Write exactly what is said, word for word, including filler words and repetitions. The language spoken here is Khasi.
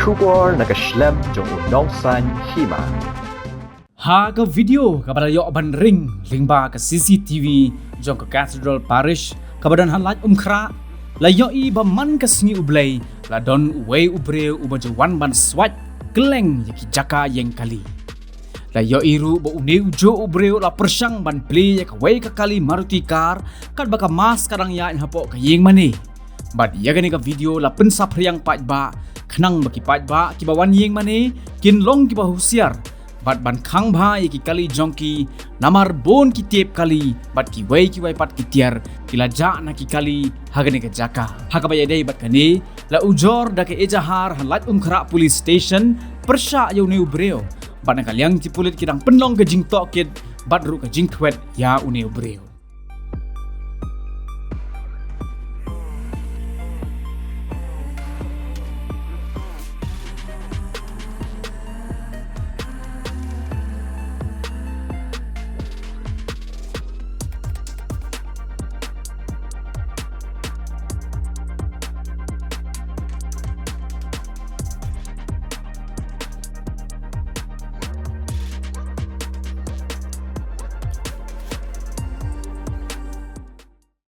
Khubor na ka shlem jong u nongsan hima. Ha ka video kaba la ïoh ban ring lyngba ka C C T V jong ka Cathedral Parish kaba don ha Laitumkhrah, la ïohi ba man ka sngi U Blei la don uwei u briew uba ju wan ban swait kylleng ïa ki jaka ïeng kali. La ïohi ruh ba une u juh u briew la pyrshang ban plie ïa kawei ka kali Maruti car katba ka mask ka dang ïaid hapoh ka ïing mane. Bad ïa kane ka video la pynsaphriang paidbah khnang ba ki paidbah kiba wan ïing mane kin long kiba husiar bad ban khang bha ïa ki kali jong ki, namar bun ki tep kali bad kiwei kiwei pat ki tiar ki la jah na ki kali ha kane ka jaka. Ha kaba ïadei bad kane, la ujor da ka ejahar ha Laitumkhrah Police Station pyrshah ïa une u briew. Bad na ka liang ki pulit ki dang pynlong ka jingtohkit bad ruh ka jingthwet ïa une u briew.